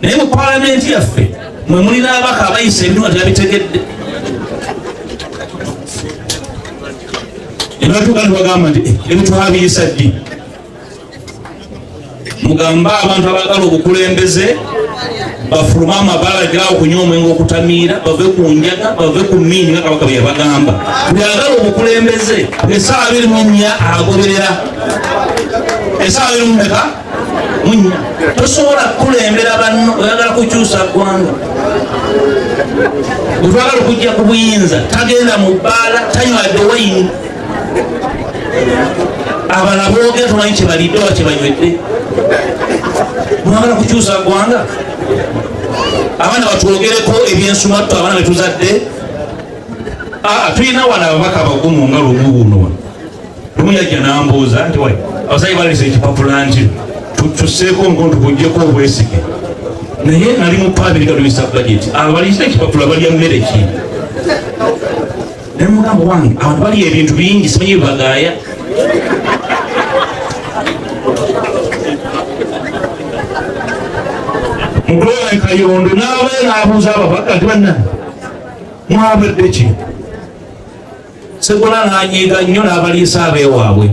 Naye mu palamenti yaffe mwe mulina ababaka abayisa ebintu nga tebabitegedde. Nebatuuka nibagamba nti eh, ebintu abiyisa ddi? Mugambe abantu abaagala obukulembeze bafulume amabala gaawo kunywa omwenge okutamiira, bave ku njaga, bave ku miini nga kabaka bwe yabagamba. Buli agala obukulembeze esaawa 24 agoberera esaawa abiri mu meka munya. Tosobola kukulembera banno, oyagala kukyusa ggwanga. Bwetwagala okujja ku buyinza tagenda mu bbaala, tanywa dewayini. Abala boogera tomanyi kyebalidde oba kyebanywedde. Mwagala kukyusa ggwanga, abaana batwogereko ebyensumattu, abaana betuzadde. Tulina wano ababaka abagumu nga lumu buno wano. Lumu yajja nambuuza nti wai abasajja balese ekipapula nti tuseeko omukono tukuggyeko obwesige, naye nali mu paabiri katuyisa bajeti, abalisa ekipapula balya mmere ki? Naye mugamba wange abantu balya ebintu bingi, simanyi bibagaaya. Mukulu wange Kayondo n'abayo n'abuuza ababaka nti banna mwabadde ki? Segola n'anyiiga nnyo n'abaliisa abeewaabwe.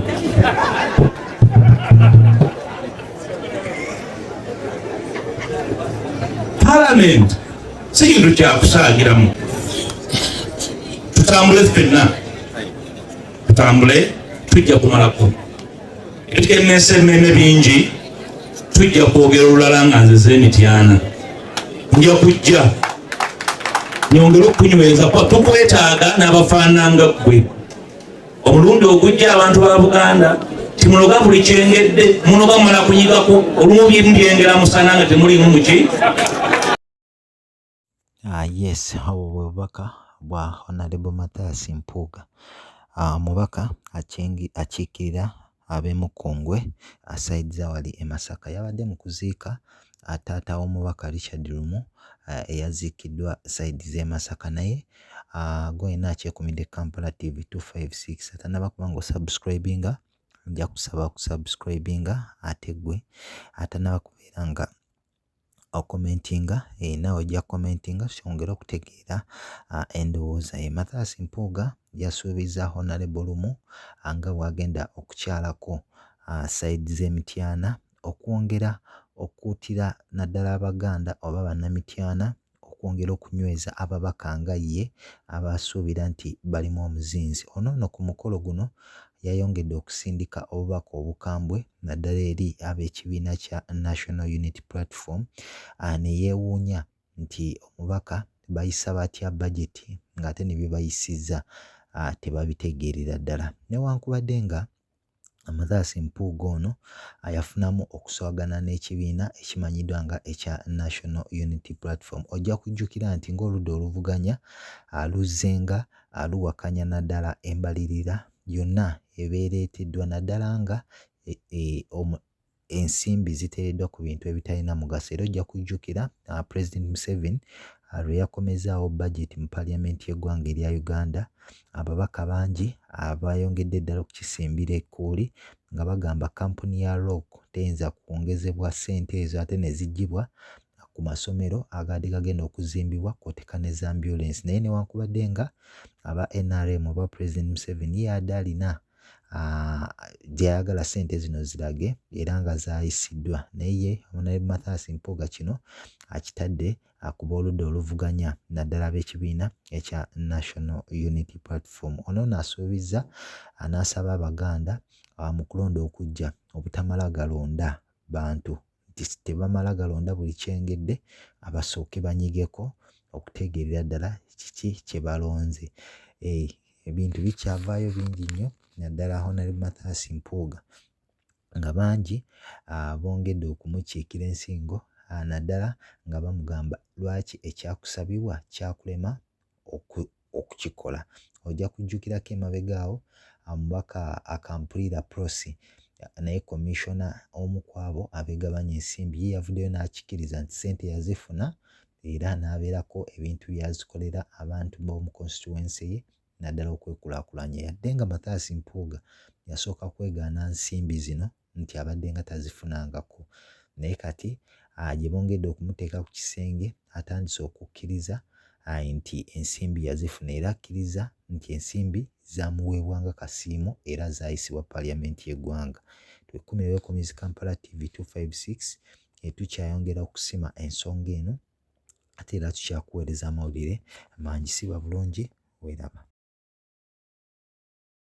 Palamenti si kintu kyakusaagiramu. Tutambule ffenna, tutambule, tujja kumalako ebitukemesa emmeeme bingi. Tujja kwogera olulala nga nze z'emityana nja kujja nyongere okukunyweza kuba tukwetaaga n'abafaananga ggwe. Omulundi ogujja abantu ba Buganda timunoga buli kyengedde, munoga mumala kunyigako olumu byengera musana nga temulimu muki. Yes, obwo bwe bubaka bwa Honorable Mathias Mpuuga, omubaka akiikirira ab'e Mukungwe side za wali e Masaka. Yabadde mu kuziika taata w'omubaka Richard Lumu eyaziikiddwa side z'e Masaka. Naye gwe yenna akyekumidde Kampala TV 256 atannaba kuba ng'osubscribinga, nja kusaba okusubscribinga, ate gwe atannaba kubeera nga okomentinga, naawe ojja kukomentinga twongere okutegeera endowooza ye. Mathias Mpuuga yasuubizza Honorable Lumu nga bw'agenda okukyalako side z'e Mityana okwongera okukuutira naddala Abaganda oba Bannamityana okwongera okunyweza ababaka nga ye abasuubira nti balimu omuzinzi. Ono nno ku mukolo guno yayongedde okusindika obubaka obukambwe naddala eri ab'ekibiina kya National Unity Platform ne yeewuunya nti omubaka bayisa batya bajeti ng'ate ne bye bayisizza tebabitegeerera ddala. Newankubadde nga Mathias Mpuuga ono yafunamu okuswagana n'ekibiina ekimanyiddwa nga ekya National Unity Platform. Ojja kujjukira nti ng'oludda oluvuganya luzzenga luwakanya naddala embalirira yonna eba ereeteddwa naddala nga ensimbi ziteereddwa ku bintu ebitalina mugaso. Era ojja kujjukira Pulezidenti Museveni lwe yakomezzaawo bajeti mu parliament y'eggwanga erya Uganda, ababaka bangi abayongedde ddala okukisimbira ekkuuli nga bagamba kkampuni ya Rock teyinza kwongezebwa ssente ezo ate ne ziggyibwa ku masomero agaadde gagenda okuzimbibwa kw'oteeka ne za ambyulensi. Naye newankubadde nga aba NRM oba Pulezidenti Museveni ye yadde alina gy'ayagala ssente zino zirage era nga zaayisiddwa, naye ye Honorable Mathias Mpuuga kino akitadde ku b'oludda oluvuganya naddala ab'ekibiina ekya National Unity Platform. Ono nno asuubizza n'asaba Abaganda mu kulonda okujja obutamala galonda bantu nti tebamala galonda buli kyengedde, basooke banyigeko okutegeerera ddala kiki kye balonze. Ebintu bikyavaayo bingi nnyo naddala Honorable Mathias Mpuuga nga bangi bongedde okumukiikira ensingo naddala nga bamugamba lwaki ekyakusabibwa kyakulema okukikola. Ojja kujjukirako emabega awo omubaka Akampulira Prossy naye commissioner omu ku abo abeegabanya ensimbi ye yavuddeyo n'akikkiriza nti ssente yazifuna era n'abeerako ebintu by'azikolera abantu b'omu constituency ye naddala okwekulaakulanya. Yadde nga Mathias Mpuuga yasooka kwegaana nsimbi zino nti abadde nga tazifunangako naye kati Gye bongedde okumuteeka ku kisenge, atandise okukkiriza nti ensimbi yazifuna era akkiriza nti ensimbi zaamuweebwa nga kasiimo era zaayisibwa Parliament y'eggwanga. Twekumire Wekomizi Kampala TV 256, tukyayongera okusima ensonga eno ate era tukyakuweereza amawulire mangi. Siba bulungi, weeraba.